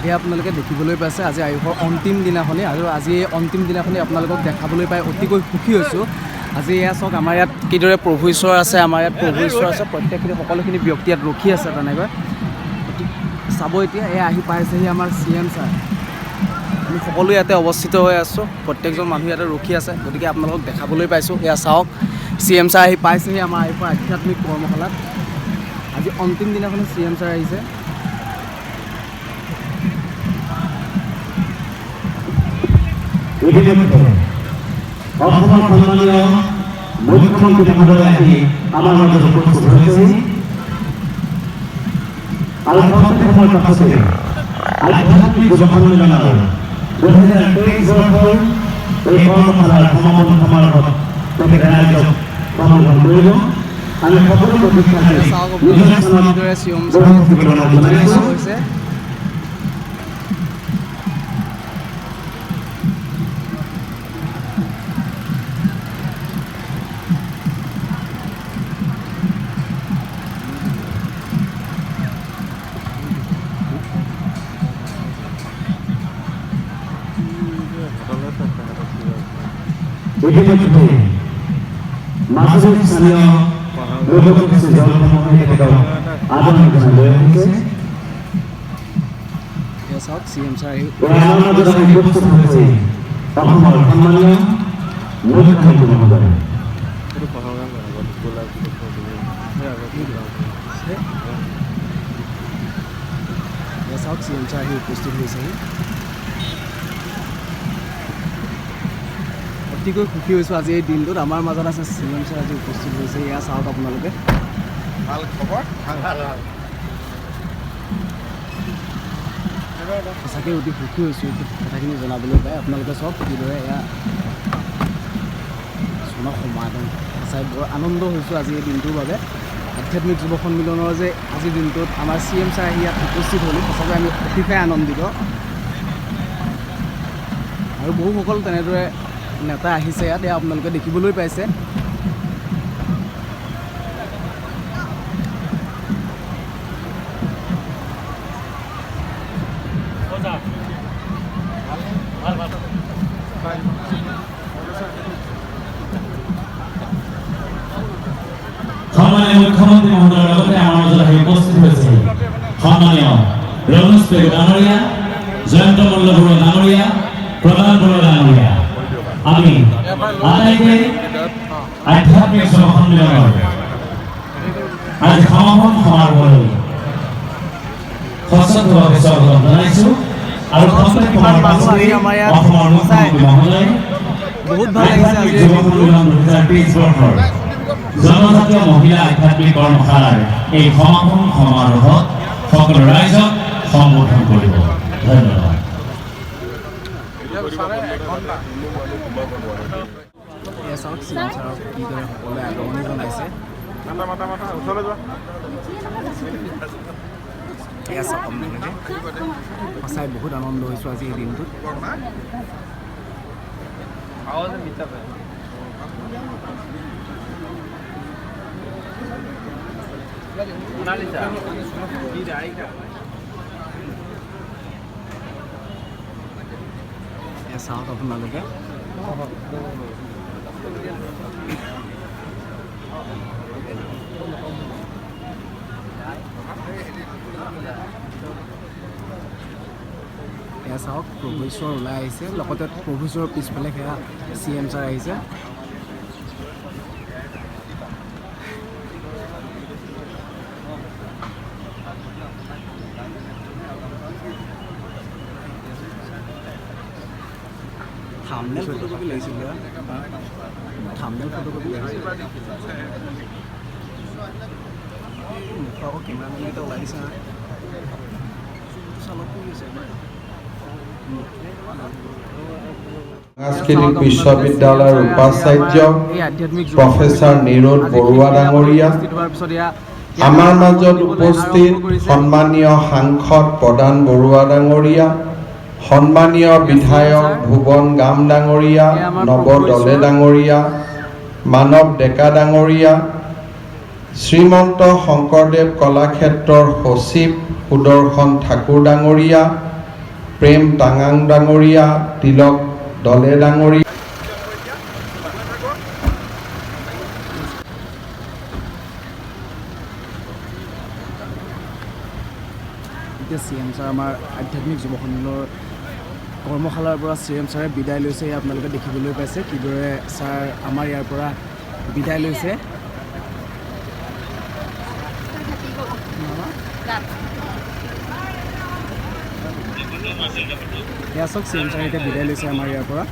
এয়া আপোনালোকে দেখিবলৈ পাইছে আজি আয়ুসৰ অন্তিম দিনাখনি, আৰু আজি এই অন্তিম দিনাখনি আপোনালোকক দেখাবলৈ পাই অতিকৈ সুখী হৈছোঁ। আজি এয়া চাওক, আমাৰ ইয়াত কিদৰে প্ৰভু ঈশ্বৰ আছে, আমাৰ ইয়াত প্ৰভু ঈশ্বৰ আছে, প্ৰত্যেকখিনি সকলোখিনি ব্যক্তি ইয়াত ৰখি আছে তেনেকৈ। চাব এতিয়া এয়া আহি পাইছেহি আমাৰ চি এম ছাৰ। আমি সকলো ইয়াতে অৱস্থিত হৈ আছোঁ, প্ৰত্যেকজন মানুহ ইয়াতে ৰখি আছে, গতিকে আপোনালোকক দেখাবলৈ পাইছোঁ। এয়া চাওক, চি এম ছাৰ আহি পাইছেহি আমাৰ আয়ুসৰ আধ্যাত্মিক কৰ্মশালাত। আজি অন্তিম দিনাখনি চি এম ছাৰ আহিছে। ইতিমধ্যে অসমৰ সন্মানীয় মুখ্যমন্ত্ৰী মহোদয় আহি আমাৰ মাজত উপস্থিত হৈছে আৰু খন্তেক সময়ৰ পাছতে আধ্যাত্মিক যুৱ সন্মিলনৰ 2023 বৰ্ষৰ এই কৰ্মশালাৰ সমাপন সমাৰোহত তেখেতে ৰাইজক সম্বোধন কৰিব। আমি সকলো প্ৰশিক্ষাৰ্থীক চাওক নিজ আপোনালোকে স্থানত কিদৰে চি এম ছাৰ বহি থাকিবলৈ অনুৰোধ জনাইছোঁ। হৈছে। ইতিমধ্যে মাজুলীৰ স্থানীয় লোকগোষ্ঠী দলসমূহে তেখেতক আদৰণি জনাই লৈ আহিছে। এয়া চাওক, চি এম ছাৰ আহি আমাৰ মাজত আহি উপস্থিত হৈছে অসমৰ সন্মানীয় মুখ্যমন্ত্ৰী মহোদয়। সেইটো পাহৰা নাই, আগত গোলাপ। এয়া চাওক, চি এম ছাৰ আহি উপস্থিত হৈছেহি। অতিকৈ সুখী হৈছোঁ আজি এই দিনটোত। আমাৰ মাজত আছে চি এম ছাৰ, আজি উপস্থিত হৈছে। এয়া চাওক আপোনালোকে। ভাল খবৰ, ভাল ভাল ভাল। সঁচাকৈ অতি সুখী হৈছোঁ এই কথাখিনি জনাবলৈ পাই। আপোনালোকে চাওক কিদৰে এয়া সমাগম। সঁচাই বৰ আনন্দ হৈছোঁ আজি এই দিনটোৰ বাবে। আধ্যাত্মিক যুৱ সন্মিলনৰ যে আজিৰ দিনটোত আমাৰ চি এম ছাৰ আহি ইয়াত উপস্থিত হ'ল, সঁচাকৈ আমি অতিশয় আনন্দিত। আৰু বহুসকল তেনেদৰে নেতা আহিছে ইয়াত, এয়া আপোনালোকে দেখিবলৈ পাইছে। সন্মানীয় মুখ্যমন্ত্ৰী মহোদয়ৰ লগতে আমাৰ মাজত আহি উপস্থিত হৈছে সন্মানীয় ৰণোজ পেগু ডাঙৰীয়া, জয়ন্ত মল্ল বৰুৱা ডাঙৰীয়া, প্ৰদান বৰুৱা ডাঙৰীয়া। আমি আটাইকে আধ্যাত্মিক যুৱ সন্মিলনৰ আজি সমাপন সমাৰোহলৈ সশ্ৰদ্ধভাৱে স্বাগতম জনাইছো। আৰু খন্তেক সময়ৰ পাছতেই অসমৰ মুখ্যমন্ত্ৰী মহোদয় বহুত ভাল লাগিছে আধ্যাত্মিক আজি এই যুৱ দিনটো। সন্মিলন 2023 বৰ্ষৰ জনজাতীয় মহিলা আধ্যাত্মিক কৰ্মশালাৰ এই সমাপন সমাৰোহত সকলো ৰাইজক সম্বোধন কৰিব। ধন্যবাদ। এয়া চাওক, চি এম ছাৰক কিদৰে সকলোৱে আদৰণি জনাইছে। মাতা মাতা মাতা, ওচৰলৈ যোৱা। এয়া চাওক আপোনালোকে, সঁচাই বহুত আনন্দ হৈছোঁ আজি এই দিনটোত। আৱাজ মিছা পায়। মোনালিসা। এয়া চাওক আপোনালোকে। এয়া চাওক, প্ৰভু ঈশ্বৰ ওলাই আহিছে, লগতে প্ৰভু ঈশ্বৰৰ পিছফালে সেয়া চি এম ছাৰ আহিছে। থামনেল ফটোকপি লাগিছিল, থামনেল ফটোকপি লাগিছিল। মুখৰ আকৌ কেমেৰামেনকেইটা ওলাই দিছে নহয়, চালত পৰি আছে। সাংস্কৃতিক বিশ্ববিদ্যালয়ৰ উপাচাৰ্য এই আধ্যাত্মিক যুৱ প্ৰফেচাৰ নিৰোদ আজি বৰুৱা ডাঙৰীয়া, উপস্থিত হোৱাৰ পিছত এয়া আমাৰ মাজত দিবলৈ উপস্থিত আৰম্ভ কৰিছে। সন্মানীয় সাংসদ প্ৰদান বৰুৱা ডাঙৰীয়া, সন্মানীয় বিধায়ক ভুৱন গাম ডাঙৰীয়া, নৱ দলে ডাঙৰীয়া, মানৱ ডেকা ডাঙৰীয়া, শ্ৰীমন্ত শংকৰদেৱ কলাক্ষেত্ৰৰ সচিব সুদৰ্শন ঠাকুৰ ডাঙৰীয়া, প্ৰেম টাঙাং ডাঙৰীয়া, তিলক দলে ডাঙৰীয়া। এতিয়া চি এম ছাৰ আমাৰ আধ্যাত্মিক যুৱ সন্মিলনৰ কৰ্মশালাৰ পৰা চি এম ছাৰে বিদায় লৈছে। এয়া আপোনালোকে দেখিবলৈ পাইছে কিদৰে ছাৰ আমাৰ ইয়াৰ পৰা বিদায় লৈছে। এয়া চাওক, চি এম ছাৰে এতিয়া বিদায় লৈছে আমাৰ ইয়াৰ পৰা।